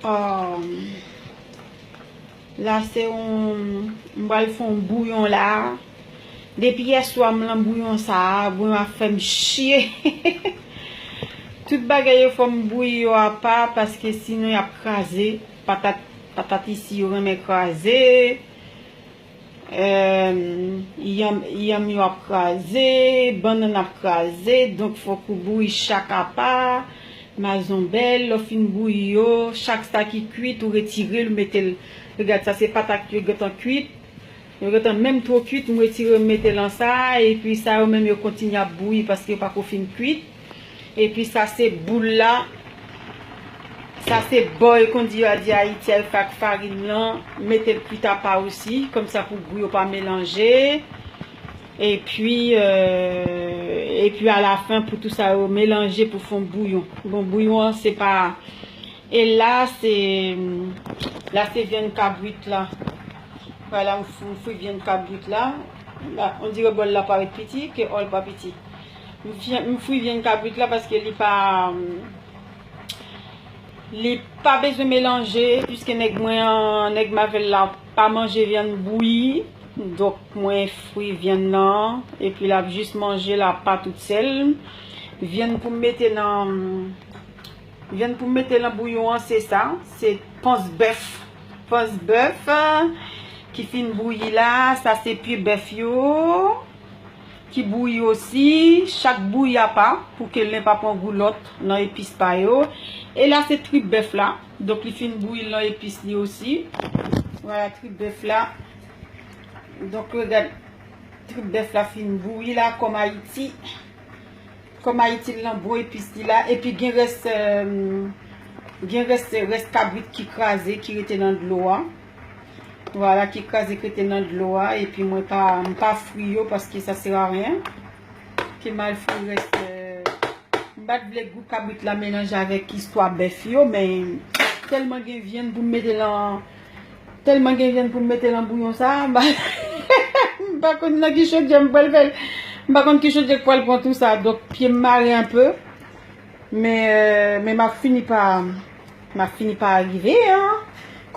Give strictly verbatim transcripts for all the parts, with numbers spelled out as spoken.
Um, la se yon, m pral fè yon bouyon la. Depi yèswa m lan bouyon sa a, bouyon ap fè m chye. Tout bagay yo fò m bouyi yo apa, paske sinon y ap kraze. Patat, patat isi yo renmen kraze. Em, yanm, yanm yo ap kraze, bannann ap kraze, donk fòk ou bouyi chak apa. Mazonbèl, lè w fin bouyi yo, chak sa ki kwit, ou retire l, ou mete l. Regarde, sa se patat yo gentan kwit. Yo gentan menm twò kwit, m retire, m mete lan sa, epi sa yo menm yo kontinye ap bouyi paske yo pako fin kwit. Epi sa se boul la. Sa se bòy, kon di yo a di Ayiti a, yo fè ak farin lan, mete l kwit apa osi, kòmsa pou gou yo pa melanje. Epi, euh, epi alafen pou tout sa yo melanje pou fè yon bouyon. Bon, bouyon an se pa, e la se, la se vyann kabrit la. Vwala, m fri, m fri vyann kabrit la. La, on dirait bòl la parèt piti, ke òl pa piti. M fri, m fri vyann kabrit la paske li pa, li pa bezwen melanje, piske nèg mwen an, nèg m avè l la, pa manje vyann bouyi. Donk, mwen fri vyann nan, epi l ap jis manje l apa tout sèl. Vyann pou m mete nan, vyann pou m mete nan bouyon an, se sa, se pans bèf. Pans bèf, euh, ki fin bouyi la, sa se pye bèf yo. Ki bouyi osi, chak bouyi apa, pou ke len pa pran gou lòt nan epis pa yo. E la se trip bèf la, donk li fin bouyi nan epis li osi. Vwala trip bèf la. Donk, regad, trip bèf la fin bouyi la, kòm Ayiti. Kòm Ayiti l nan bon epis li la. Epi gen rès, euh, gen rès, rès kabrit ki kraze, ki rete nan dlo a. Vwala, ki kraze, ki rete nan dlo a. Epi mwen pa, m pa fri yo paske sa sè a ryen. Ke m al fri rès, euh, m pa t vle gou kabrit la melanje avèk istwa bèf yo, men tèlman gen vyann pou m mete lan, tèlman gen vyann pou m mete lan bouyon sa, m pa, m pa konn nan ki chodyè m pral fè l. M pa konn ki chodyè k pral pran tou sa. Donk, pye m mare anpe. Men, euh, men m ap fini pa, m ap fini pa rive, an.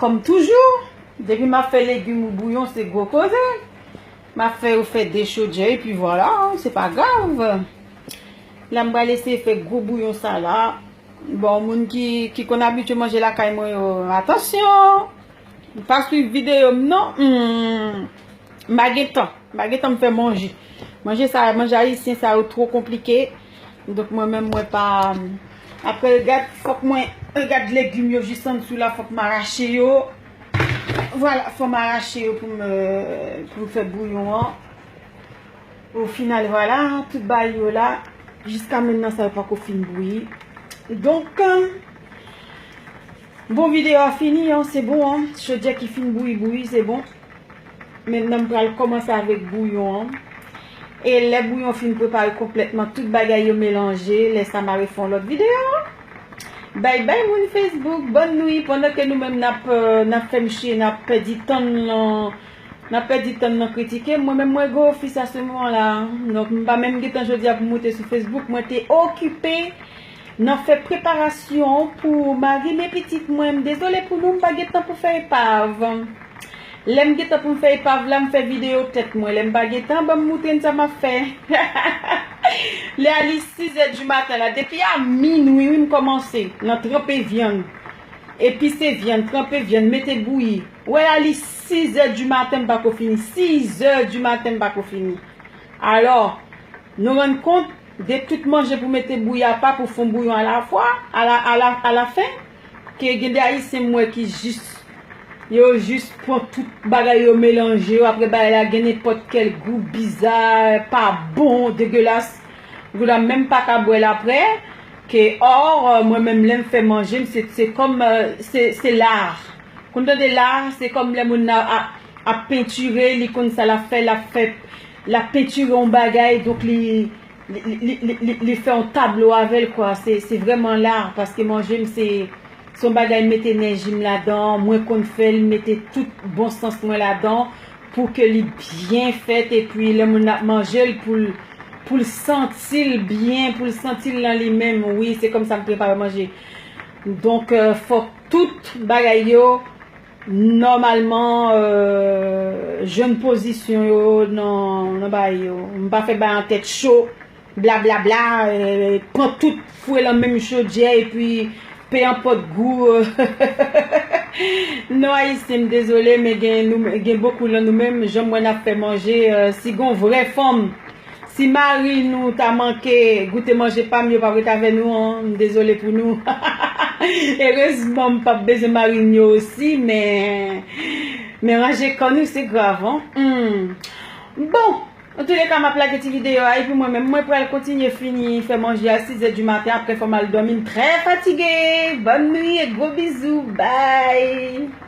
Kòm toujou, depi m ap fè legim ou bouyon, se gwo koze. M ap fè yo fè de chodyè, epi vwala, se pa grav. La, m pral eseye fè gwo bouyon sa la. Bon, moun ki, ki konn abitye manje lakay mwen yo, atansyon! Pa swiv videyo m non. Hmm. M pa gen tan. M pa gen tan m fè manje. Manje sa, manje ayisyen sa yo twò konplike. Donk mwen menm mwen pa, apre regad, fòk mwen regad legim yo jis andsou la, fòk m arache yo. Vwala, fò m arache yo pou m, pou m fè bouyon an. O final, vwala, tout bagay yo la, jiska mentnan sa yo pako fin bouyi. Donk, bon, videyo a fini, an, se bon, an. Chodyè ki fin bouyi, bouyi, se bon. Mentnan m pral kòmanse avèk bouyon an. E lè bouyon fin prepare konplètman, tout bagay yo melanje, lè sa m a refè yon lòt videyo. Bye bye moun Facebook, bòn nwi, pandan ke nou menm n ap, euh, n ap fè m chye, n ap pèdi tan n nan, n ap pèdi tan n nan kritike m, mwen menm mwen gen ofis a se moman la. Donk m pa menm gen tan jodi a pou m moute sou Facebook, mwen te okipe nan fè preparasyon pou mari m e pitit mwen. M dezole pou nou, m pa gen tan pou fè epav. Lè m gen tan pou m fè epav la, m fè videyo tèt mwen. Lè m pa gen tan, ban m moutre n sa m ap fè. Lè a li sizè di maten la, depi a minwi, wi, m kòmanse nan tranpe vyann, epise vyann, tranpe vyann, mete bouyi. Wè a li sizè di maten, m pako fini. Sizè di maten, m pako fini. Alò, nou rann kont de tout manje pou mete bouyi apa pou fè yon bouyon alafwa, ala, ala, alafen, ke gen de Ayisyen m wè ki jis, yo jis pran tout bagay yo melanje yo, apre bagay la gen nenpòt kèl gou biza, pa bon, degelas. Gouda menm pa ka bwè l apre, ke or, mwen menm lè m fè manje m, se, se kòm, euh, se, se lar. Konn tande lar, se kòm lè moun nan ap, ap pentire, li konn sa l ap fè, l ap fè, l ap pentire yon bagay, donk li, li, li, li, li, li fè yon tablo avè l, kwa. Se, se vrèman lar, paske manje m se, se yon bagay m mete enèji m ladan, mwen konn fè l, m mete tout bon sans mwen ladan, pou ke li byen fèt, epi lè moun nan ap manje l, pou l, pou l santi l byen, pou l santi l nan li menm. Wi, se kòm sa m prepare manje. Donk, euh, fòk tout bagay yo nòmalman, euh, jwenn pozisyon yo nan, nan bagay yo. M pa fè bagay an tèt cho, blablabla, euh, pran tout foure lan menm chodyè epi pe anpòt gou. Non, Ayisyen, m dezole, men gen, nou, gen bokou lan nou menm, jan m wè n ap fè manje, euh, si gon vrè fanm, si mari nou ta manke goute manje pa m, yo p ap ret avè nou, an, m dezole pou nou. Erezman, m p ap bezwen mari m yo osi, men, men ranje kò nou, se grav, an. Hmm. Bon, antouleka, m ap lage ti videyo a, epi mwen menm, mwen pral kontinye fini fè manje a sis è di maten, apre fò m al dòmi, m trè fatige. Bòn nwi e gwo bizou, bye.